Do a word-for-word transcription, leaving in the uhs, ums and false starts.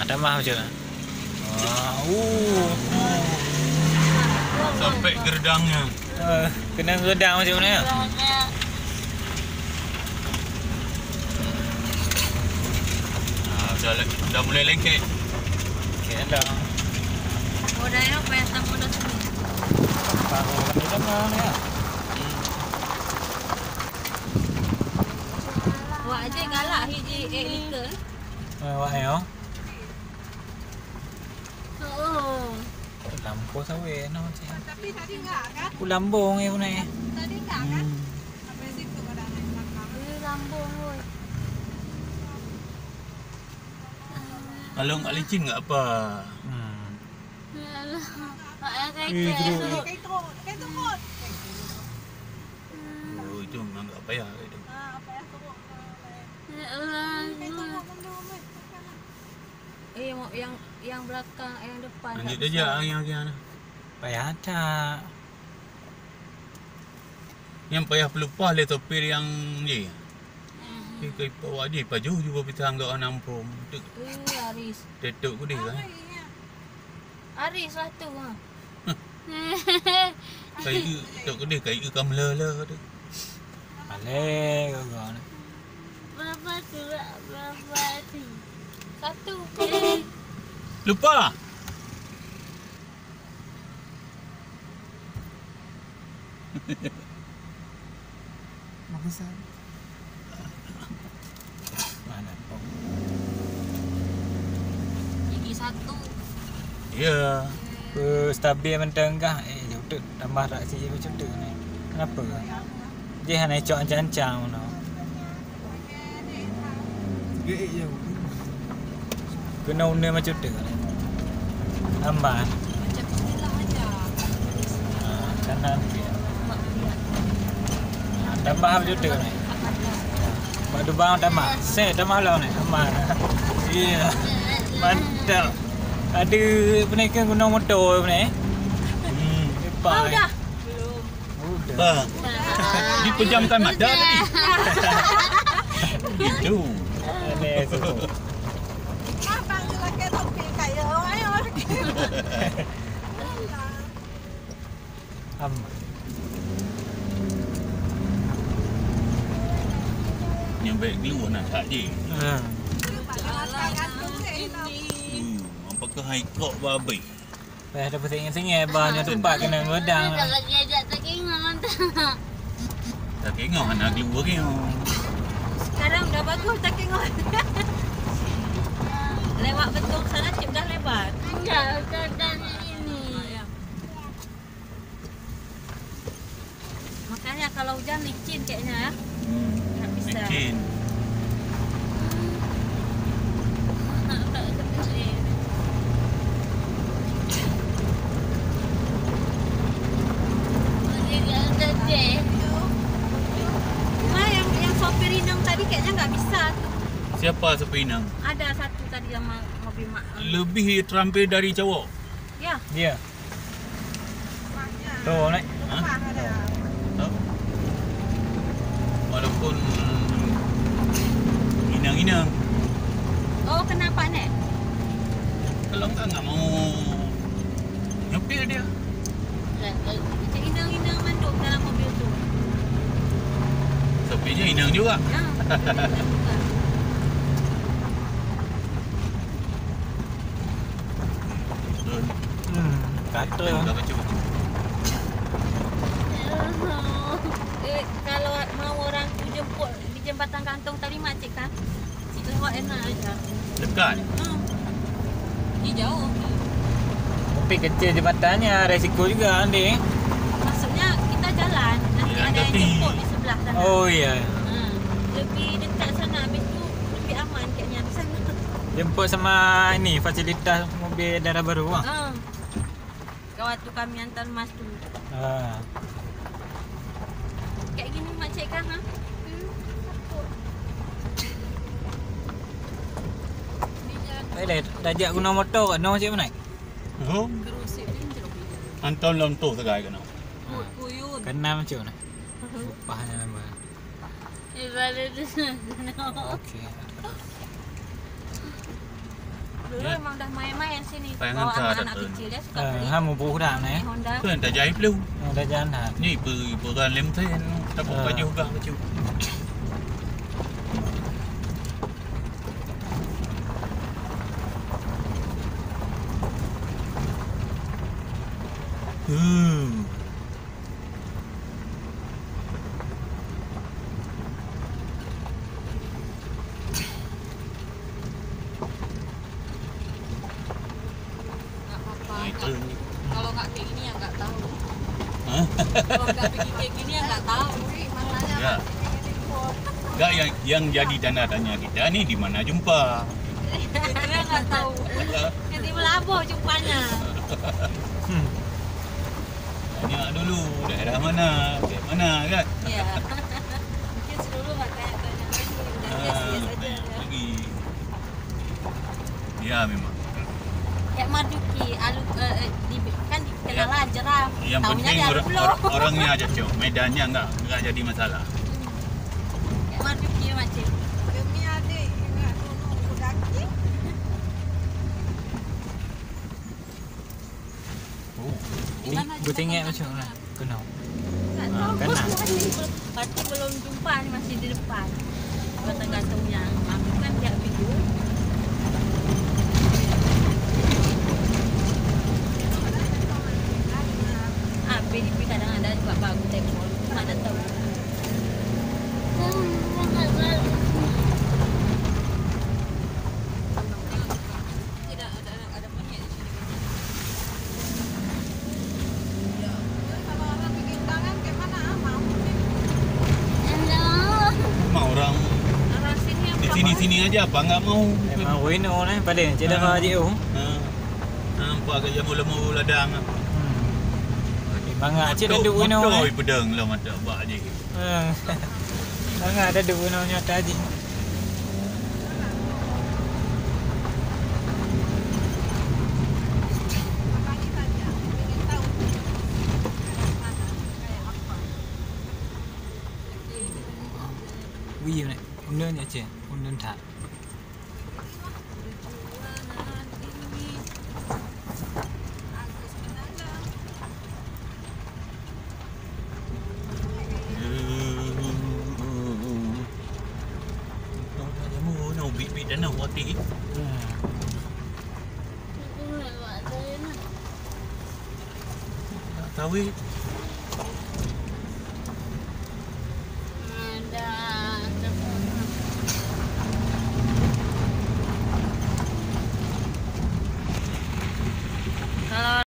Tamah macam mana? Wah, uh. Sampai geredangnya. Eh, kena geredang macam mana? Ah, dah, dah mulai lengket. Okey, dah. Oh, dah ya, apa yang sama dah semua? Baru lagi dengar ni, ya. Wak aja galak hiji, eh, lika. Eh, wak, ya. Oh. Lampôh sawé noh cit. Tapi tadi enggak kan? Ku lambong ya punai. Tadi enggak kan? Hmm. Sampai situ pada naik belakang. Eh, lambong, woi. Kalau enggak licin enggak apa. Hmm. Ya Allah. Mak, eh, kayu Eh, tu, jeruk. Kayu tu, kayu tu, Put. Oh, itu memang enggak payah itu. Ah, payah teruk. Ya Allah. Kayu tu, Put, mundur, Put. Eh, yang, yang, yang belakang, yang depan tak bisa. Lanjut aja yang, yang, yang. Payah tak? Yang payah peulupah lé sopir yang je. Hmm. Ke, ke bawa je, paju juga pisang ke orang nampung. Tu. Eh, Aris. Tetuk ke dia, kan? Aris lah tu, ha. Kayu, tok kedai kayu ka meula-la tu. Malée gaga ni. Berapa tu, Wak? Berapa tu? Satu. Lupa. Bagusan. Mana pom? Gigi satu. Ya. Ke stabil mantong kah? Eh, jauh tu tambah tak si macam tu ni. Kenapa? Dia hana cok ancang-ancang mana. Kena una macam tu. Tambah. Macam inilah aja. Ah, kanan. Ah, tambah macam tu. Bak lubang tambah. Set tambah lah ni. Tambah. Iya. Mantap. Ada penaikkan guna motor ni. Hmm. Lepas. Oh, dah. Belum. Udah. Bah. Dipejamkan mata tadi. Gitu. Aneh tu. Abang tu laki topi kaya orang, eh, orang. Am. Nyampe glue nak tak je. Ha. Hmm, apakah hai kok babi? Payah tapeusinget-singet, bah nyoe teumpat keuneuk geudang. Dah lagi ajak takengok dah. Takengok hana glue lagi. Sekarang dah bagus takengok. Lewat beutong sana cit dah lebar. Enggak, udah, udah ini. Makanya kalau hujan licin kayaknya, ya. Hmm, tak bisa. Licin. Cuma yang, yang sopir inong tadi kayaknya nggak bisa tuh. Siapa sopir inong? Ada satu tadi yang ma-, mobil mak. Lebih terampil dari cowok. Ya. Dia. Tu, Nek. Ha? Tu. Walaupun inang-inang. Oh, kenapa, Nek? Kalau enggak, enggak mau nyupir dia. Macam inang-inang mandum dalam mobil tu. Sopirnya inang juga. Ya, betul juga. Hmm, kata. Eh, kalau mau orang tu jemput di jembatan gantung tadi, makcik kan? Cik lewat enak aja. Dekat. Hmm. Ni jauh. Tapi kecil jembatannya, resiko juga nanti. Maksudnya kita jalan, nanti ada yang jemput di sebelah sana. Oh, iya. Hmm. Lebih dekat sana, habis tu lebih aman kayaknya di sana. Jemput sama ini, fasilitas mobil dara baru, ah? Ah. Waktu kami hantar mas tu. Ah. Kayak gini makcik kah, ha? Hmm, takut. Ni jalan. Eh, dah, dah jak guna motor kat noh cik mana? Oh. Hantar lom tu segai kat noh. Kut kuyun. Kena macam mana? Upahnya nama. Ibarat tu. Okey. Dulu ya, memang dah main-main sini. Bawa anak-anak kecil, dia suka beli. Ha, mubuh dah ni. Honda. Kan tak jahit lu. Oh, dah jalan dah. Ni pe-, peran lem sen. Tak apa, ha, pajoh gah baju. Hmm. Nggak apa-apa. Nah, itu. Kalau nggak kayak gini, ya nggak tahu. Hah? Kalau nggak bikin kayak gini, ya nggak tahu. Nggak. Nggak, yang, yang jadi tanda tanya kita ni di mana jumpa. Kita nggak tahu. Nggak tahu. Jadi melabur jumpanya. Hmm. Tanya dulu, daerah mana, kat mana, kan? Ya. Mungkin dulu nggak tanya-tanya lagi, udah biasa-biasa aja. Ah, tanya lagi. Ya, memang. Kayak Marzuki, alu, eh, eh, di, kan dikenal lah, jeram. Yang penting orang, orang, orangnya cocok, medannya nggak, nggak jadi masalah. Kayak Marzuki macam. Demi adik, ingat dulu, udah ki. Oh. Beutingek macam mana? Kena. Tak tahu. Ah, kena. Berarti belum jumpa ni, masih di depan. Ganteng-ganteng yang aku kan tiap minggu. Ah, P D P kadang ada juga baru telefon. Mana tahu. Memang orang di sini-sini aja apa nggak mau. Memang wino lah, paling cedera je. Ha. Nampak kat jamu lemu ladang. Hmm. Memang acik dah duk wino. Motor pedang lah mata bak je. Ha. Sangat ada dua nyoe tadi. Wih, nak. Undang je, cik. Undang tak? Tawi.